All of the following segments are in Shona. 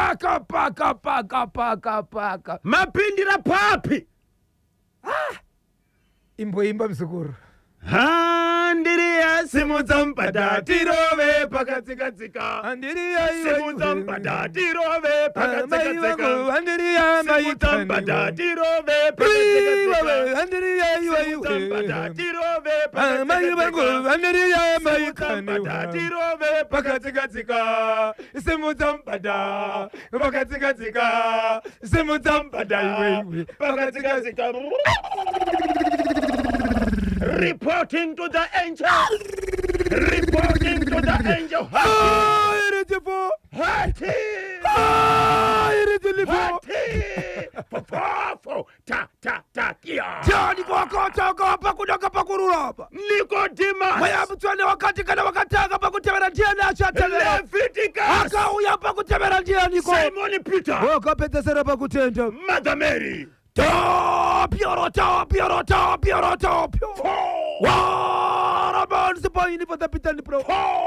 Paka paka paka paka paka. Mapindira papi? Imboimba, muzukuru. Handiriya, simudza mubhadha tirove pakatsika-tsika. Andiriya. Simudza mubhadha tirove pakatsika-tsika. Andiriya. Simudza mubhadha tirove pakatsika-tsika. Andiriya. Simudza mubhadha tirove Mai vangu. pakatsika-tsika. Andiriya. Simudza mubhadha tirove pakatsika-tsika. Simudza mubhadha pakatsika-tsika, simudza mubhadha iwe iwe. Pakatsika-tsika. Reporting to the angel, reporting to the angel. Iritipo. Hati. Iritilipo. Hati fofofo ta ta ta kia. Tiani kwakataka pakudaka pakururapa. Nicodemus. Mweya Mutsvene wakati kana wakatanga pakutevera, ndiani achatevera? Leviticus. Akauya pakutevera ndianiko? Simon Peter. Wakapedzesera pakutenda. Mother Mary. Topioro topioro topioro topio. Warabansipoinipotapitani.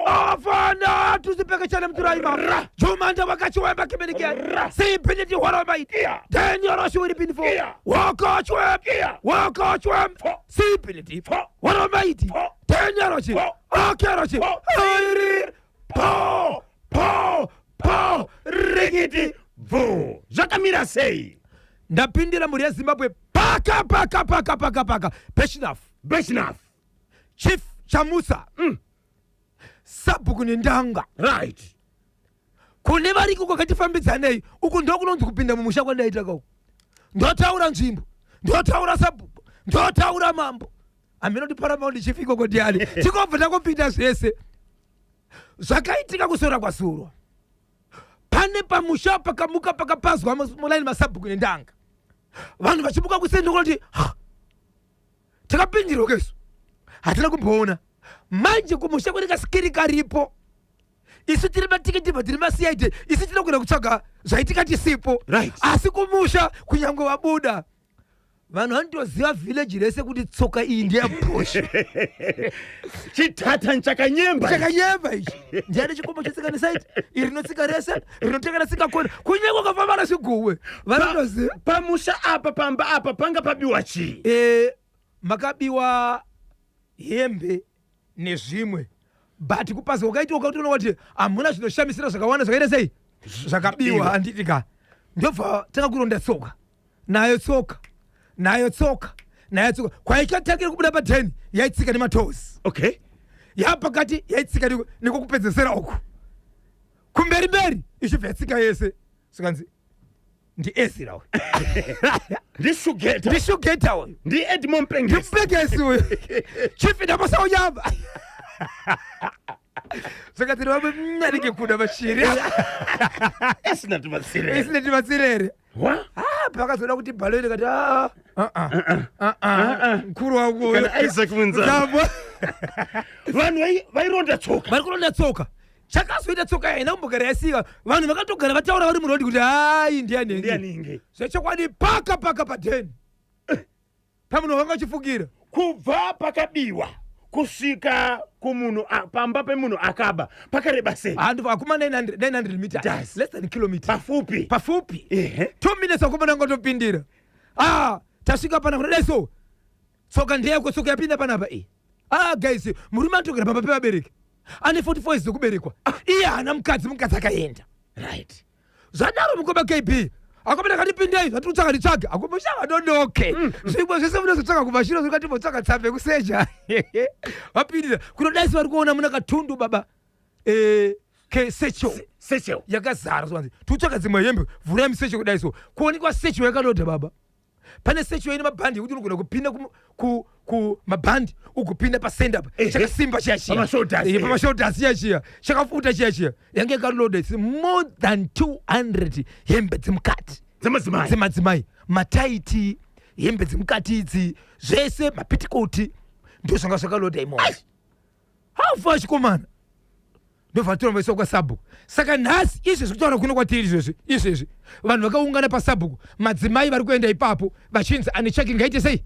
Afana tusipekechane mturaima jumanda wakachiwemba kimenikia sipiniti hwaramaiti denyoroshiwiripinifo wakachwem wakachwem sipiniti hwaramaiti denyoroshi akeroshi airi Po po po rikiti bvu. Zvakamira sei? Ndapindira, mhuri yeZimbabwe, paka paka paka paka paka beshinaf. Beshnaf. Chief Chamusa, sabhuku nendanga. Kune variko kwakatifambidzanei uku, ndokunonzi kupinda mumusha kwandaita kauku. Ndotaura nzvimbo, ndotaura sabhuku, ndotaura mambo, haminoti paramount chief ikoko ndiani. Tikobva takopinda zvese zvakaitika kusora kwasurwa. Pane pamusha pakamuka pakapazwa mulaini masabhuku nendanga, vanhu vachimuka kuseni kunoti takapindirwa kesu, hatina kumboona. Manje kumusha kune kasikiri karipo. Isu tiri matikitivha, tiri maCID, isu tinogona kutsvaga zvaitika tisipo. Asi kumusha kunyange vabuda, vanhu vanotoziva village rese kuti tsoka iyi ndeyaBhosha. Chitata chakanyemba. Chakanyemba ichi, ndiani chikombo chetsika nesaiti iri, rinotsika rese, rinoteka ratsika kona, kunyange ukafamba nazviguwe vanotoziva. Pamusha apa, pamba apa, panga pabiwa chii? Makabiwa hembe nezvimwe, but kupazi kwakaitwa ukatoona kuti hamuna zvinoshamisira zvakawanda zvakaita sei zvakabiwa. Handiti ka ndobva tanga kuronda tsoka nayo, tsoka nayo, tsoka nayo, tsoka kwaikatangira kubuda pa10 yaitsika nematoes. Yapakati yaitsika nekokupedzesera uku kumberi mberi ichibva yatsika yese, sikanzi ndiEzira uyu. Ndishugeta. Ndishugeta uyu. NdiEdmond Pengesi. Ndipegesi uyu, chief ndamasaunyamba zvakatiri vamwe anenge kuda vashiri. Isina tibatsire. Isina tibatsirere. Wa. Ah, pakazoda kuti bhaloni kati, "Ah, ah, ah, ah, ah, mukuru wangu uyu." Kana Isaac Munzama. Tambo. Vanhu vaironda tsoka. Vari kuronda tsoka. Chakazoita tsoka haina kumbogara yasika. Vanhu vakatogara vataura vari murodhi kuti hai, ndianenge. Ndianinge. Zvechokwadi paka paka padheni pamunhu wanga uchifungira. Kubva pakabiwa kusvika kumunhu pamba pemunhu akaba pakareba sei? Hakuma 900 900 meters. Das. Less than kilometer. Pafupi. Pafupi. 2 minutes wakomana ngotopindira. Ah, tasvika pana kudai so tsoka ndeyako, tsoka yapinda panapa iyi. Ah guys, murume anotogara pamba pevabereki, ane 44 years dzekuberekwa, iye haana mukadzi, mukadzi akaenda. Zvadaro mukoma KB, akomana katipindei, zvatiri kutsvaga nditsvage akomoshavadodoke zvimwe zvese munozotsvaga kumashure, zvikatimbotsaga tsambe kuseja vapindira kunodaisi. Vari kuona muna katundu baba, kesecho. Secho. Yakazara zvanzi tikutsvaga dzimwe hembe, vhurai musecho kudai so kuonekwa secho yakadodha baba. Pane secho ine mabhandi ekuti unogona kupinda kumabhandi ugopinda pasenda apa. Chakasimba chiya chiya. Pamashoulders, Pamashoulders chiya chiya chakafuta chiya chiya, yange yakaloda. It's more than 200 hembe dzemukati. Dzemadzimai. Dzemadzimai, mataiti, hembe dzemukati idzi zvese, mapitikoti, ndo zvanga zvakaloda imomo. Haufa chikomana, ndobva torombaiswa kwasabhuku. Saka nhasi izvezvi kutaura kuno kwatiri izvezvi izvezvi, vanhu vakaungana pasabhuku, madzimai vari kuenda ipapo vachinzi ane chake ngaite sei,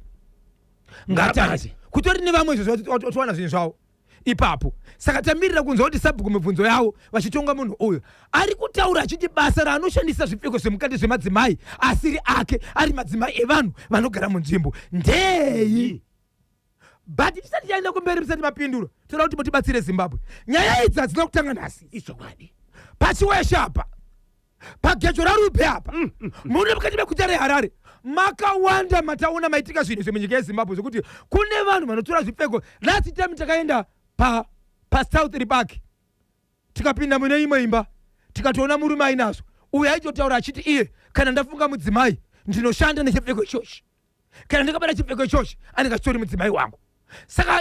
ngatati. Ngabate. Kutori nevamwe izvezvi vatowana zvinhu zvavo. Ipapo saka tamirira kunzwa kuti sabhuku mibvunzo yavo vachitonga munhu uyu ari kutaura achiti basa raanoshandisa zvipfeko zvemukati zvemadzimai asiri ake, ari madzimai evanhu vanogara munzvimbo ndei. But tisati taenda kumberi, musati mapindura, toda kuti mutibatsire Zimbabwe. Nyaya idzi hadzina kutanga nhasi. Ichokwadi. Pachiweshe apa, pagejo raRube apa, mune mukati meguta reHarare makawanda mataona maitika zvinhu izvi munyika yeZimbabwe, zvekuti kune vanhu vanotora zvipfeko. Last time takaenda paSouth Park, tikapinda mune imwe imba, tikatoona murume ainazvo uyo aitotaura achiti iye, "Kana ndafunga mudzimai, ndinoshanda nechipfeko ichochi. Kana ndakabata chipfeko ichochi, anenge achitori mudzimai wangu." Saka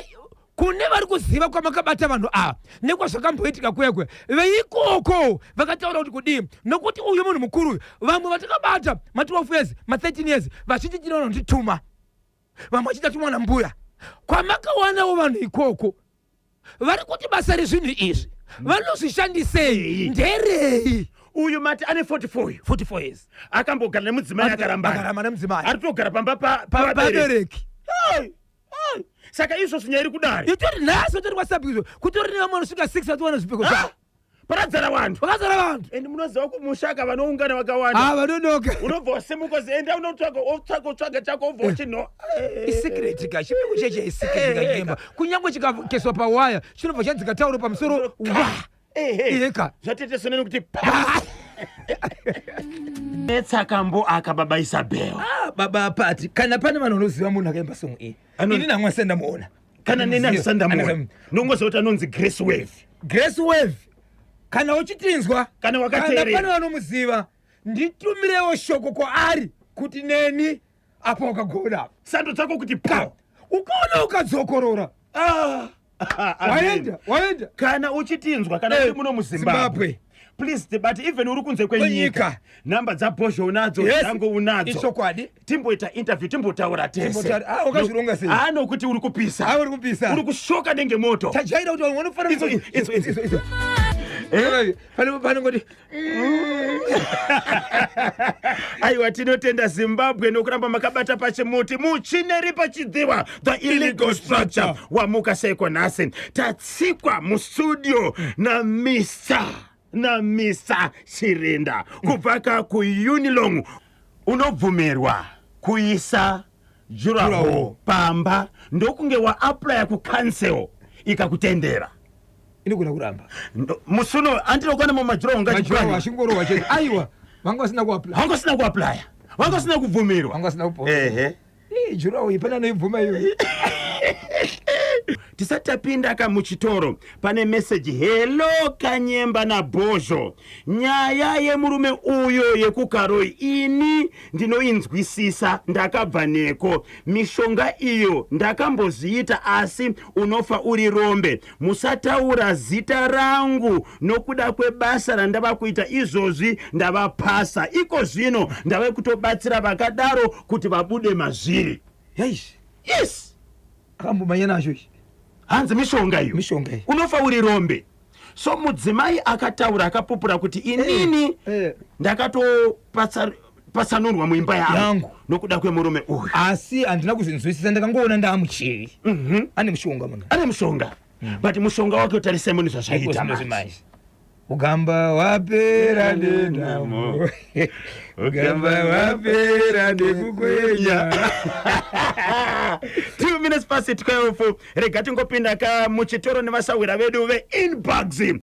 kune vari kuziva kwamakabata vanhu ava nekwazvakamboitika kwekwe veikoko, vakataura kuti kudii? Nokuti uyu munhu mukuru uyu, vamwe vatakabata ma12 years, ma13 years, vachiti tinoona ndituma, vamwe vachita tumwa nambuya. Kwamakawanawo vanhu ikoko vari kuti basa rezvinhu izvi vanozvishandisei nderei? Uyu mati ane 44 uyu? 44 years. Akambogara nemudzimai, akarambana? Akaramba nemudzimai. Ari kutogara pamba pavabereki. Vabereki. Ai. Saka izvozvo nyaya iri kudare. Itori nhasi, utori kwasabhuku, kutori nevamwe vanosvika 6 vatiwana zvipfeko zvavo. Paradzara vanhu. Vakazara vanhu. And munoziva kumushaka vanoungana vakawanda. Ah, vanonoka. Unobva wasimuka uzi enda unotsvaga, otsvaga, otsvaga chako, obva uchino. Isecret ka, chipfeko cheche isecret kanyemba. Kunyange chikakeswa pawaya, chinobva chanzika tauro pamusoro wa. Iyeka. Zvatete soneni kuti pa netsakambo aka, baba Isabel. Ah, baba Pati, kana pane vanhu vanoziva munhu akaimba song iyi, ini namwe sendamuona. Kana neni handisandamuona, ndongoziva kuti anonzi Grace Wave. Grace Wave, kana uchitinzwa, Kana wakateerera. Kana pane vanomuziva, nditumirewo shoko kwaari kuti neni apa wakagona apa. Sando dzako kuti pa. Ukaona ukadzokorora. Ah, amen. Waenda, waenda. Kana uchitinzwa, kana uri muno muZimbabwe, Zimbabwe. Please, but even uri kunze Kwenyika. kwenyika, namba dzaBhozho unadzo, dzangu unadzo. Ichokwadi. Timboita interview, timbotaura tese. Ah, wakazvironga sei? Ah, nokuti uri kupisa. Ah, uri kupisa. Uri kushoka nenge moto. Tajaira kuti vanhu vanofanira Idzo, idzo, idzo. Idzo. Panongoti Aiwa, tinotenda Zimbabwe nokuramba makabata pachimuti muchineri pachidziwa, the illegal structure. Wamuka seiko nhasi? Tatsikwa mustudio naMr Chirinda kubva ka kuUnilong. Unobvumirwa kuisa durawall Durawall. pamba ndokunge waaplya kucouncil ikakutendera. Inogona kuramba. Musi uno andinokwana mumadurawall Majurawo ngachipwanya. Achingorohwa chete. Aiwa, vanga vasina kuapply. Vanga usina kuaplya, vanga usina kubvumirwa. Vanga vasina kupo. Ehe. Durawall iyi pane anoibvuma iyoyo? Tisati tapinda ka muchitoro, pane meseji. "Hello Kanyemba naBhozho, nyaya yemurume uyo yekuKaroi ini ndinoinzwisisa, ndakabva neko. Mishonga iyo ndakambozviita, asi unofa uri rombe. Musataura zita rangu nokuda kwebasa randava kuita izvozvi. Ndavapasa iko zvino, ndave kutobatsira vakadaro kuti vabude mazviri." Yaish. Yes. Akambomanya nacho ichi. Hanzi mishonga iyo. Mishonga iyi. Unofa uri rombe. So mudzimai akataura, akapupura kuti inini ndakatopatsanurwa muimba yangu Yangu. nokuda kwemurume uyu. Asi handina kuzvinzwisisa, ndakangoona ndaamuchivi ane mushonga munhu. Ane mushonga, but mushonga wake utarisai muni zvazvaita manje. Manje ugamba wapera nenhamo, ugamba wapera nekukwenya. 12:02, rega tingopinda ka muchitoro nevasahwira vedu veinbugs.